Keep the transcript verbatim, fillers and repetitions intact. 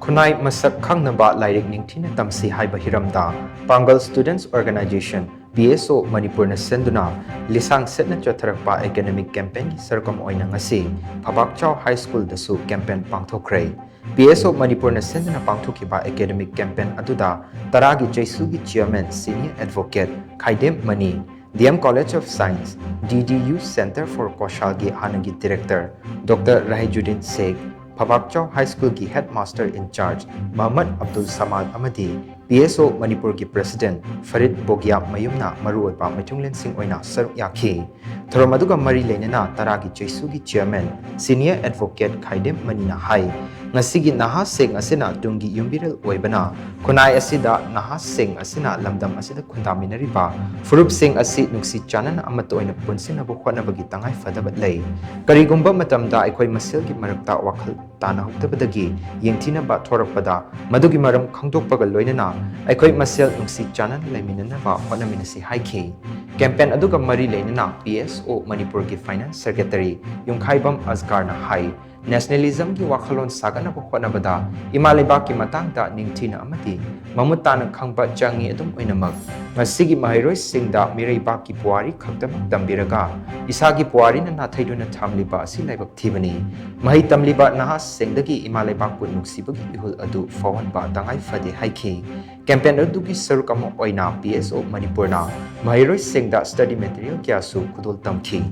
ꯈꯨꯟꯅꯥꯏ ꯃꯁꯛ ꯈꯪꯅꯕ ꯂꯥꯏꯔꯤꯛ ꯅꯤꯡꯊꯤꯅ ꯇꯝꯁꯤ ꯍꯥꯏꯕ ꯍꯤꯔꯝꯗ ꯄꯥꯡꯒꯜ Students Organisation, P S O, ꯃꯅꯤꯄꯨꯔꯅ ꯁꯤꯟꯗꯨꯅ ꯂꯤꯁꯥꯡ ꯁꯦꯠꯅ ꯆꯠꯊꯔꯛꯄ academic campaignꯒꯤ ꯁꯔꯨꯛ ꯑꯃ ꯑꯣꯏꯅ ꯉꯁꯤ ꯐꯕꯥꯛꯆꯥꯎ High Schoolꯗꯁꯨ campaign ꯄꯥꯡꯊꯣꯛꯈ꯭ꯔꯦ꯫ P S O ꯃꯅꯤꯄꯨꯔꯅ ꯁꯤꯟꯗꯨꯅ ꯄꯥꯡꯊꯣꯛꯈꯤꯕ academic campaign ꯑꯗꯨꯗ ꯇꯔꯥꯒꯤ ꯆꯩꯁꯨꯒꯤ chairman, senior advocate ꯈꯥꯏꯗꯦꯝ ꯃꯅꯤ, D M College of Science, D D U Centre for Kaushalꯒꯤ ꯍꯥꯟꯅꯒꯤ director Doctor ꯔꯍꯤꯖꯨꯗꯤꯟ Sheikh, ꯐꯕꯥꯛꯆꯥꯎ High Schoolꯒꯤ headmaster in charge ꯃꯍꯃꯗ Abdul ꯁꯃꯥꯗ ꯑꯃꯗꯤ P S O ꯃꯅꯤꯄꯨꯔꯒꯤ president ꯐꯔꯤꯗ ꯕꯣꯒꯤꯌꯥꯞ ꯃꯌꯨꯝꯅ ꯃꯔꯨꯑꯣꯏꯕ ꯃꯤꯊꯨꯡꯂꯦꯟꯁꯤꯡ ꯑꯣꯏꯅ ꯁꯔꯨꯛ ꯌꯥꯈꯤ꯫ ꯊꯧꯔꯝ ꯑꯗꯨꯒ ꯃꯔꯤ ꯂꯩꯅꯅ ꯇꯔꯥꯒꯤ ꯆꯩꯁꯨꯒꯤ chairman, senior advocate ꯈꯥꯏꯗꯦꯝ ꯃꯅꯤꯅ ꯍꯥꯏ, ꯉꯁꯤꯒꯤ ꯅꯍꯥꯁꯤꯡ ꯑꯁꯤꯅ ꯇꯨꯡꯒꯤ ꯌꯨꯝꯕꯤꯔꯦꯜ ꯑꯣꯏꯕꯅ, ꯈꯨꯟꯅꯥꯏ ꯑꯁꯤꯗ ꯅꯍꯥꯁꯤꯡ ꯑꯁꯤꯅ ꯂꯝꯗꯝ ꯑꯁꯤꯗ ꯈꯨꯟꯗꯥꯃꯤꯟꯅꯔꯤꯕ ꯐꯨꯔꯨꯞꯁꯤꯡ ꯑꯁꯤ ꯅꯨꯡꯁꯤ ꯆꯥꯟꯅꯅ ꯑꯃꯠꯇ ꯑꯣꯏꯅ ꯄꯨꯟꯁꯤꯟꯅꯕ ꯍꯣꯠꯅꯕꯒꯤ ꯇꯉꯥꯏ ꯐꯗꯕ ꯂꯩ꯫ ꯀꯔꯤꯒꯨꯝꯕ ꯃꯇꯝꯗ ꯑꯩꯈꯣꯏ ꯃꯁꯦꯜꯒꯤ ꯃꯔꯛꯇ ꯋꯥꯈꯜ ꯇꯥꯅꯍꯧꯗꯕꯗꯒꯤ ꯌꯦꯡꯊꯤꯅꯕ ꯊꯣꯔꯛꯄꯗ, ꯃꯗꯨꯒꯤ ꯃꯔꯝ ꯈꯪꯗꯣꯛꯄꯒ ꯂꯣꯏꯅꯅ ꯑꯩꯈꯣꯏ ꯃꯁꯦꯜ ꯅꯨꯡꯁꯤ ꯆꯥꯟꯅꯅ ꯂꯩꯃꯤꯟꯅꯅꯕ ꯍꯣꯠꯅꯃꯤꯟꯅꯁꯤ ꯍꯥꯏꯈꯤ꯫ Campaign ꯑꯗꯨꯒ ꯃꯔꯤ ꯂꯩꯅꯅ P S O ꯃꯅꯤꯄꯨꯔꯒꯤ finance secretary ꯌꯨꯝꯈꯥꯏꯕꯝ ꯑꯁꯒꯔꯅ ꯍꯥꯏ, nationalismꯒꯤ ꯋꯥꯈꯜꯂꯣꯟ ꯁꯥꯒꯠꯅꯕ ꯍꯣꯠꯅꯕꯗ ꯏꯃꯥ ꯂꯩꯕꯥꯛꯀꯤ ꯃꯇꯥꯡꯗ ꯅꯤꯡꯊꯤꯅ ꯑꯃꯗꯤ ꯃꯃꯨꯠ ꯇꯥꯅ ꯈꯪꯕ ꯆꯪꯏ꯫ ꯑꯗꯨꯝ ꯑꯣꯏꯅꯃꯛ, ꯃꯁꯤꯒꯤ ꯃꯍꯩꯔꯣꯏꯁꯤꯡꯗ ꯃꯤꯔꯩꯕꯥꯛꯀꯤ ꯄꯨꯋꯥꯔꯤ ꯈꯛꯇꯃꯛ ꯇꯝꯕꯤꯔꯒ ꯏꯁꯥꯒꯤ ꯄꯨꯋꯥꯔꯤꯅ ꯅꯥꯊꯩꯗꯨꯅ ꯊꯝꯂꯤꯕ ꯑꯁꯤ ꯂꯥꯏꯕꯛ ꯊꯤꯕꯅꯤ꯫ ꯃꯍꯩ ꯇꯝꯂꯤꯕ ꯅꯍꯥꯁꯤꯡꯗꯒꯤ ꯏꯃꯥ ꯂꯩꯕꯥꯛꯄꯨ ꯅꯨꯡꯁꯤꯕꯒꯤ ꯏꯍꯨꯜ ꯑꯗꯨ ꯐꯥꯎꯍꯟꯕ ꯇꯉꯥꯏ ꯐꯗꯦ ꯍꯥꯏꯈꯤ꯫ Campaign ꯑꯗꯨꯒꯤ ꯁꯔꯨꯛ ꯑꯃ ꯑꯣꯏꯅ P S O ꯃꯅꯤꯄꯨꯔꯅ ꯃꯍꯩꯔꯣꯏꯁꯤꯡꯗ study material ꯀꯌꯥꯁꯨ ꯈꯨꯗꯣꯜ ꯇꯝꯈꯤ꯫